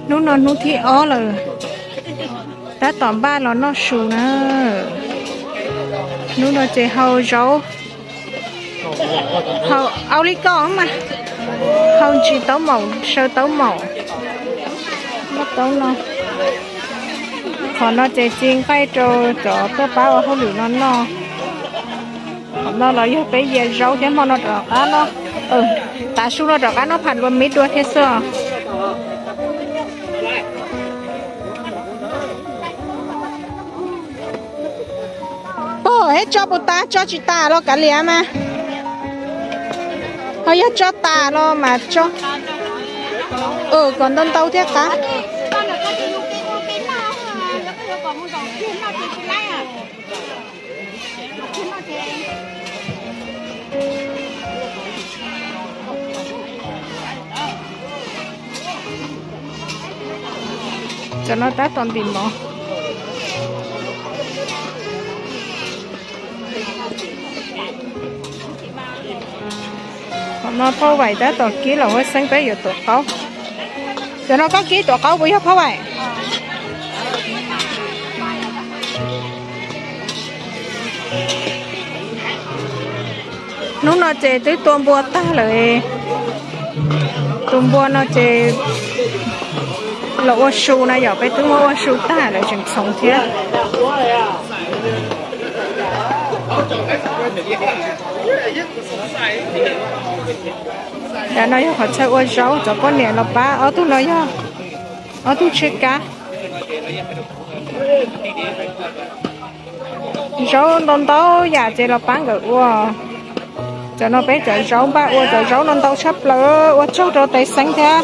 Hnub no hnub thib ob lawm, tab tom npaj los noj su na. Hnub no ces hau zaub, hau au li ko mas, hau ntsis taub maum, saw taub maum, noj taub no. Qhov no ces ci nqaij rau cov tuaj pab ua hauj lwm no noj. Qhov no los yog peb yias zaub thiab, hmo no rov qab noj, tav su no rov qab noj pham dua mib dua thiab xwb os. Pog, eb tso puas tas? Tso tsis tas los kav liam mas. Ho yog tso tas los mas tso, kom ntau ntau thiab qab. Cov no tab tom ntim mov. Qhov no phauj Vaim tab tom kib los huab xeeb peb yuav tuav qaub. Cov no koj kib tuav qaub puas yog phauj Vaim? Hnub no ces twb tua npua tag lawm. Tus npua no ces los ua su na yom, peb twb muab ua su tag lawm tseem txhoov thiab. Ntawm no yog qhov chaw ua zaub, cov poj niam los pab, ob tug no yog ob tug tshiab kab. Zaub ntau ntau yam ces los pab nkawd ua. Cov no peb cov zaub npaj ua, cov zaub no ntau tshaj plaws, ua tsaug rau Teb Xeeb thiab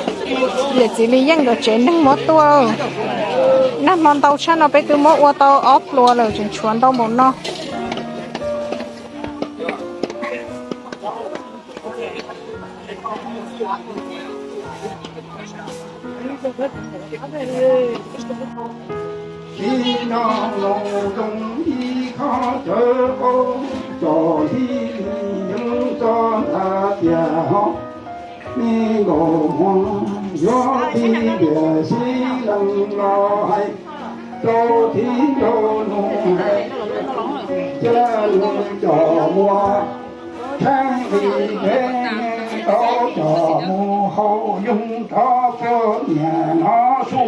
yawm txiv Li Yeej nkawd tsev neeg muab tuaj. Nag hmo ntau tshaj no peb twb muab ua tau ob pluas lawm, tseem tshuav ntau npaum no. Ib no zoo ib qho cawv qaub, tsom li yeeb txo nta tias ho, ib nkaus muag yuav tib tiam sib lees los hais rau tib rau nus hais, cia nws cov muag tsheej li kev tau coj mus haus yoog rau poj niam noj su.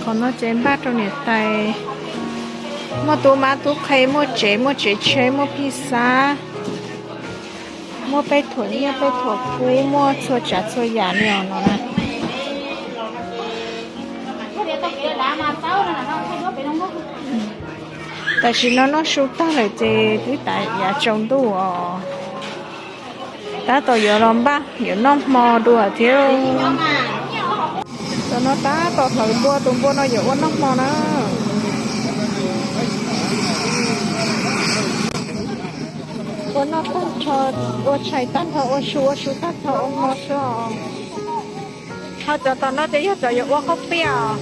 Qhov no ces npaj rau niam tais, muaj tub mab tub qhe, muaj tsev, muaj tsev tsheb, muaj phij xab, muaj peb thuam nyiaj peb thuam kub, muaj txhua tsav txhua yam li os no na. Tam sim no noj su tag lawm ces twb tav yav tsaus ntuj os. Tab tom yuav los npaj yuav noj hmo dua thiab. Cov no tab tom hlawv npua, tus npua no yuav ua noj hmo na. Ua noj tag nrho, ua tshais tag nrho, ua su ua su tag nrho ua hmo xwb os. Ho cov tom no ces yog cov yuav ua qaub piaj os.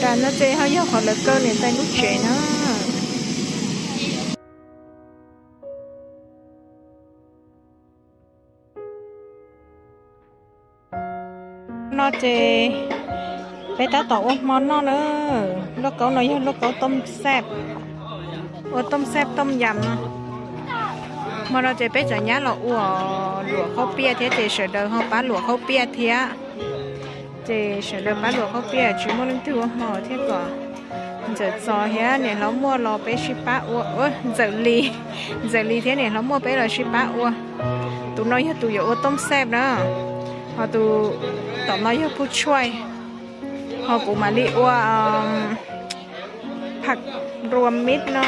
Nram no ces ho yog qhov lawv kaw niam tais lub tsev na. No ces peb tab tom ua hmo noj na. Lauj kaub no yog lauj kaub tooj xaj, ua tooj xaj tooj yam no. Hmo no ces peb cov nyab los ua luam qaub piaj thiab ces sawv daws ho pab luam qaub piaj thiab. Ces sawv daws pab luam qaub piaj tsis muaj leej twg ua hmo thiab kom Ntxawm Txos thiab niam hlob Muaj los peb sib pab ua, Ntxawm Lis, Ntxawm Lis thiab niam hlob Muaj peb los sib pab ua. Tus no yog tus yuav ua tooj xaj na, ho tus tom no yog phuj tshuaj, ho kuv mam li ua phaj rua mib no.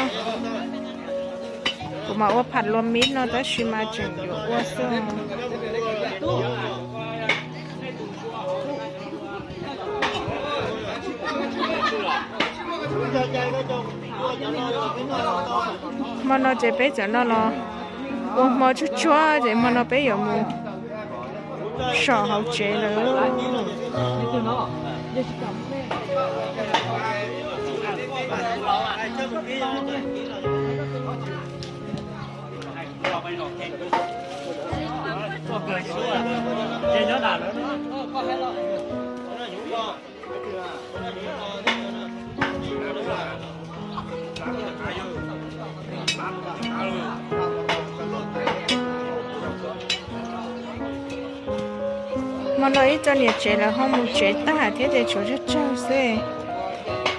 Kuv mam ua phaj rua mib no tab sis mas tseem yuav ua xwb. Hmo no ces peb cov no los ua hmo tsuag tsuag ces hmo no peb yuav mus so hauv tsev lawm. Hmo no ib co niam tsev lawv ho mus tsev tag thiab ces tshuav tsawg tsawg xwb.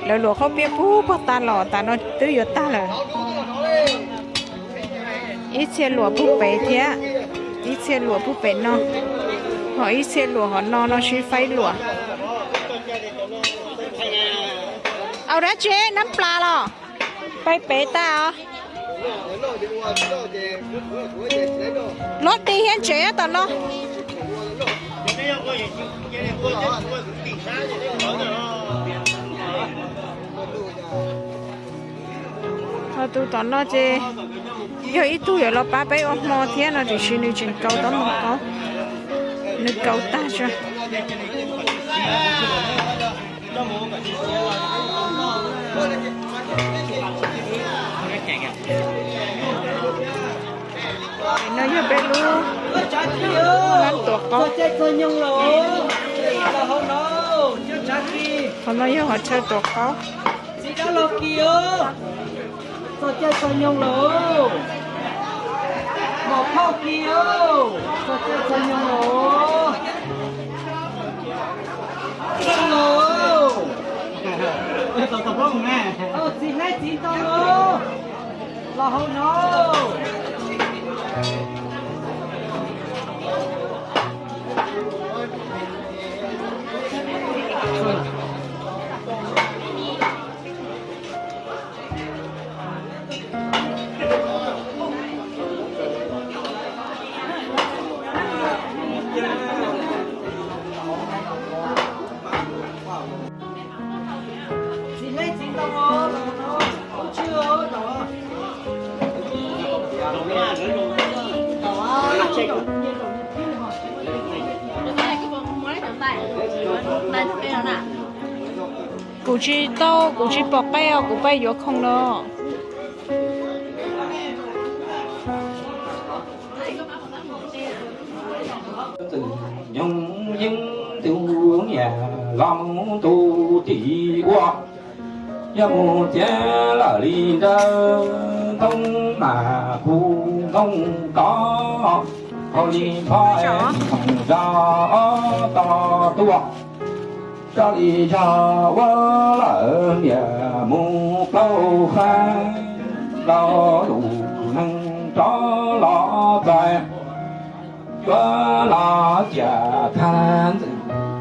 Lawv luam qaub piaj puag puag tas los tas no twb yuav tag lawm. Ib txhia luam puag pem thiab, ib txhia luam puag pem no, ho ib txhia luam hov no no sib faib luam. Au dab tsi, nab plas los? Pais pem tas os. Luab dig thiab ntsev tom no. Ho tus tom no ces yog ib tug yuav los pab peb ua hmo thiab no tiam sis nws tseem kaus taub hau qaub, nws kaus tag tso. No yog peb lub hab tuav qaub. Qhov no yog hov chaw tuav qaub. Txiv dab laug Kis os, txog caij txog nyoog lawm. Mom Phauj Kis os, txog caij txog nyoog lawm. Txiv laus, txiv hnaib txiv ntoo los, los hauv no. Kuv tsis tau, kuv tsis pom qab os, kuv pab yuav khoom no. Tus nyoog yeeb tus niam los mus tus tim ua, yog mus txiav lawm li ntawd ntoo mas kuv ntoo tod, hauj li nphob es ntoo zog tos tuaj. Tso li zog ua lawm niam mus plaub fab, los tus neeg rov los txais. Yuav los ciam thab ntxwg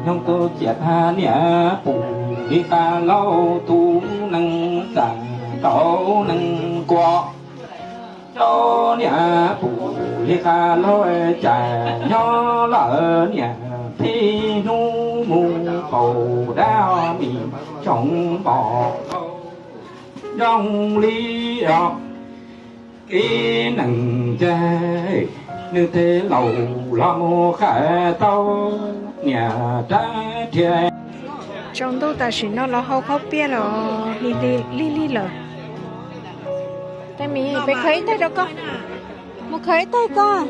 nyoog tus ciam thab niam pum li qab lauj tus neeg txais tau neeg kua. Rau niam pum li qab lauj cas nyob lawm niam pib hnub mus qaug dab mis tsoom npom zoo li os. Ib neeg ces nws tes laus los mus qhais tau niam rab riam. Tsaus ntuj tam sim no los hau qaub piaj los lig lig lawm. Tej mis peb khawb ib taig rau koj, mus khawb ib taig koj.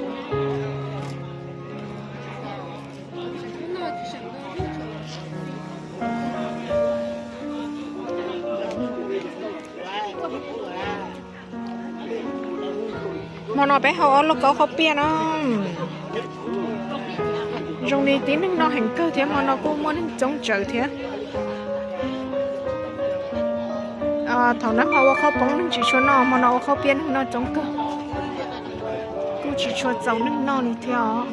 Hmo no peb hau ob lub kaub qaub piaj no. Zoo li tib neeg noj heev kawg thiab, hmo no kuj muaj neeg coob tsawv thiab. Thaum nag hmo ua qhaub poob neeg tsis tshua noj, hmo no ua qhaub piab neeg noj coob kawg. Kuj tsis tshua txaus neeg noj li thiab os.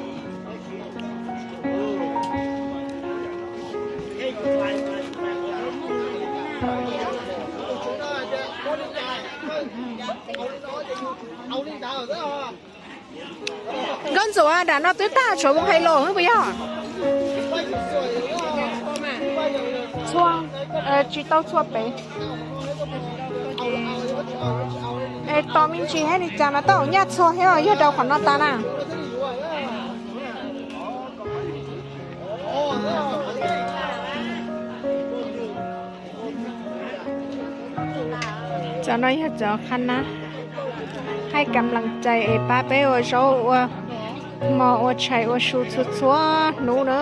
Nkauj Ntxum, dam no twb tag tshuav voos hais los puas yog? Txhua, tsis tau txhua pem. Es tos me ntsis thiab li cas mas tau nyaj txhua thiab, yog rau qhov no tas na. Cov no yog cov qhab nab, hais kam lees cai es pab peb ua zaub ua mov ua tshais ua su txhua txhua hnub na.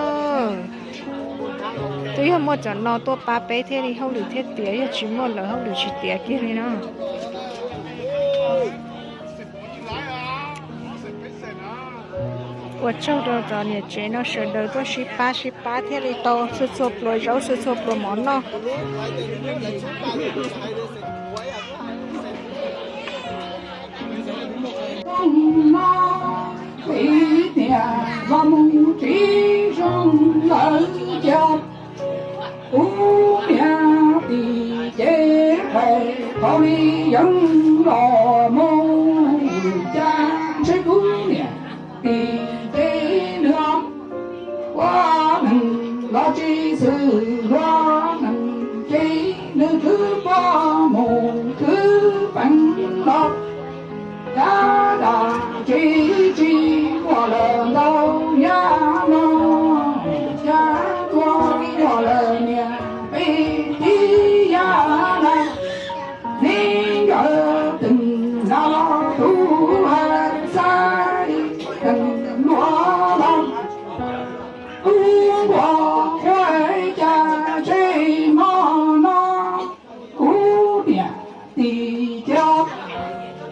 Twb yog muaj cov no tuaj pab peb thiaj li hauj lwm thiaj tiav, yog tsis muaj lawv hauj lwm tsis tiav kiag li na. Ua tsaug rau cov niam tsev no sawv daws tuaj sib pab sib pab thiaj li tau txhua txhua pluas zaub txhua txhua pluas mov noj. Ib tiam los mus tsis zoo lawm cia, kuv niam tim ces hais qhov li yeej los mus cas ntshe kuv niam tim ces nws ua neeg los tsis xwm luag neeg ces nws khwv pog mus khwv peev los. Yam dab tsi tsis muaj lawm ntau yam no, yam tuaj muaj lawm niam peb tib yam na. Neeg nkawd teem nrad los tub hais xav teem luag los tub nquag ua cas tseg hmo no. Kuv niam tim ces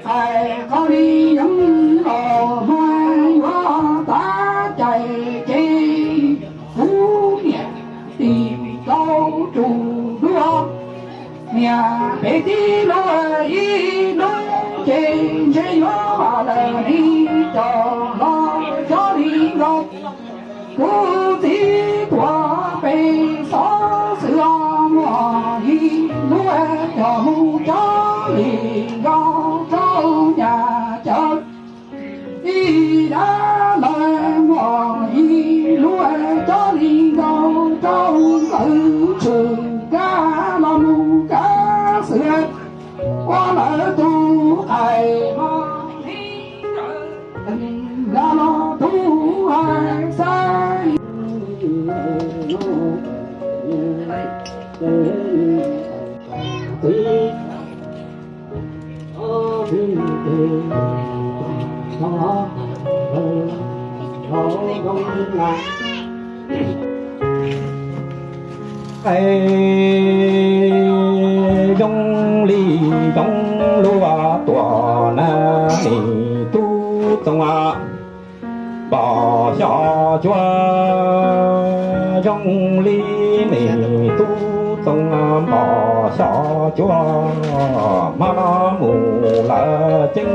hais qhov li yeej los hmo yuav tag cai ces kuv niam tim tau tsum dua niam peb tib luag ib hnub ces ntshe yuav lawm li cov los cov li nkaus. Kuv txiv tuag pem xov xwm muaj ib lub coj mus cov li nkaus rau nyab cawv. Ib dab lawv muaj ib lub cov li nkaus rau nkawd tshwm kab los mus kab xwm ua lawv tus qais mos li nrad los tub hais xav Zoo li zoo lub tuam na, me tub Txoov Npom Xyov Cuab. Zoo li me tub Txoov Npom Xyov Cuab, hmo no mus lawm ceeb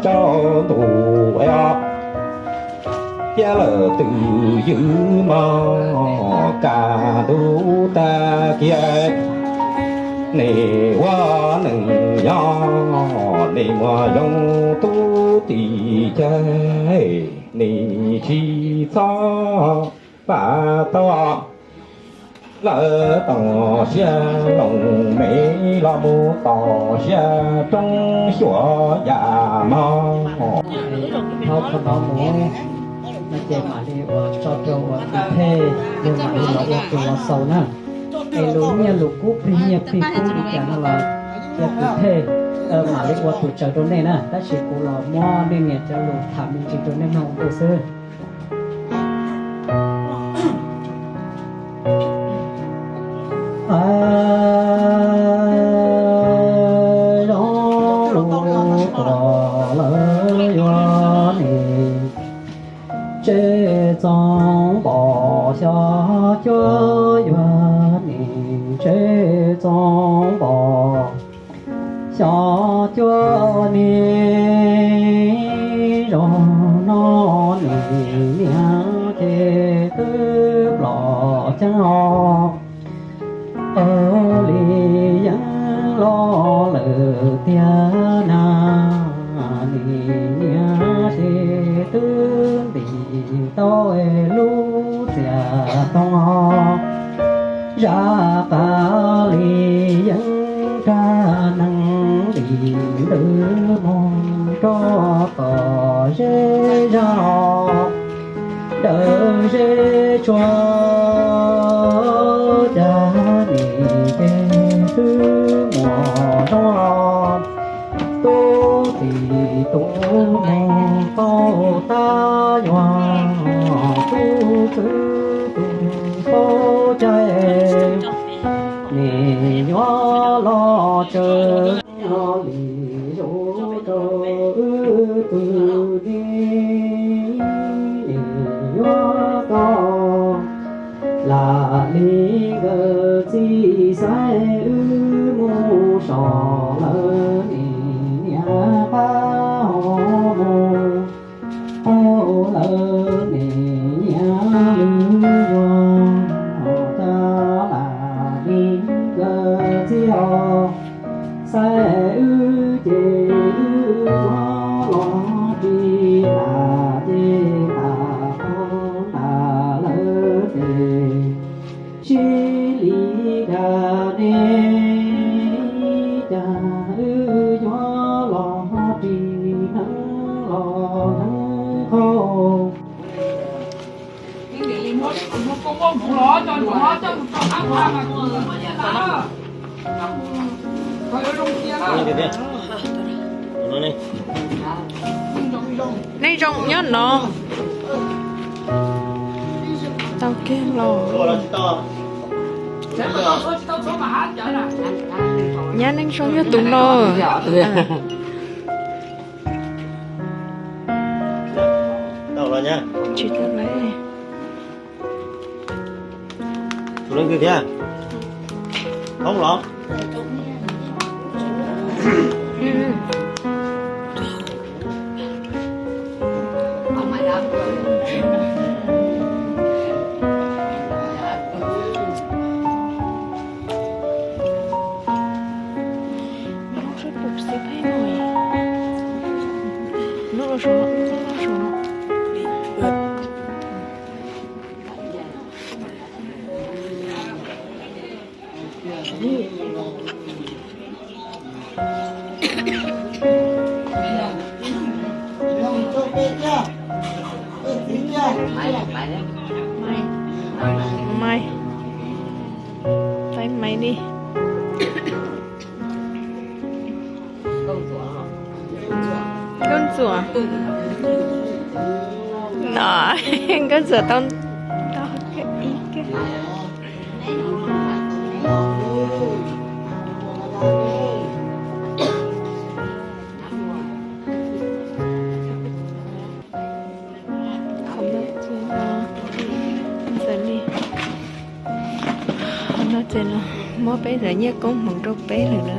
rau ntu os. Thiab lawm twm ywm mog, kaj ntug tag kiag, nim ua neej nyob nim muaj zoo tub tim ces nim tsis txhob pam tau. Lawv tom siab loos me los mus tom siab roob xyuas yam mog. Thov qhov no mus no ces mam li ua tso rau ua tus thej, yog mam li los ua tus los xaus na. Es lus nyiaj lus kub plig nyiaj plig kub li cas no los yog tus thej mam li ua tus tsaws rau nej na, tab sis kuv los muab nej niam cov lus tham me ntsis rau nej mloog ua ntej xwb. Zoo lub tuam lawv yuav nim tseb Txoov Npom Cuab yuav nim tsev txoov npos, xyov cuab nim zog no nim niam ces twb plom ceeb os. Ua li yeeb los lawm tiag na, nim niam ces twb ntim tau lub txias toog. Zaj qas li yeeb kab nees ntim ntawd mus rau tom zeb zog, dawm zeb tsuag, cas nim ces twb muaj zoo los tub txim tus mus tau tab yuav tub kwv tus paub cai, nim yuav los tsaws li zoo rau wb tus neeg, nim yuav tau lam li nkawd txiv xaiv wb mus so lawm nim niam qab ho mus, lawm nim niam lwm yuav cab lam li nkawd txiv os. Xaiv wb ces wb yuav los ris tas ces tas qhov tas lawm ces sib li cas ne, cas wb yuav los ris hneev los hneev qhau. Neej zoo nyob no. Tau kiag los. Nyab Neej Zoo yog tus no. Tsis tau lawm. Tus leej twg thiab? Thoob los? Maiv, pab maiv li. Nkauj Ntxuam no, Nkauj Ntxuam tau, tau ib kawg. Qhov no ces no, qhov no ces no muab peb cov nyiaj koob hmoov rau peb lawm na.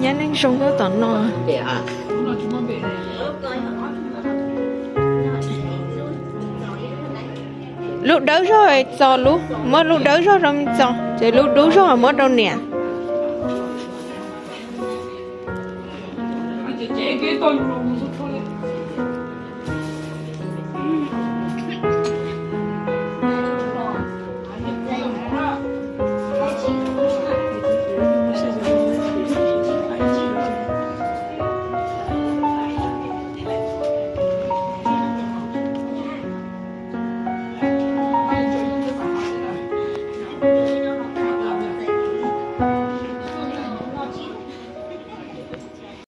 Nyab Neej Zoo nyob tom no. Lub dawb zog txo lub, muab lub dawb zog rau me txo, ces lub dub zog muab rau niam.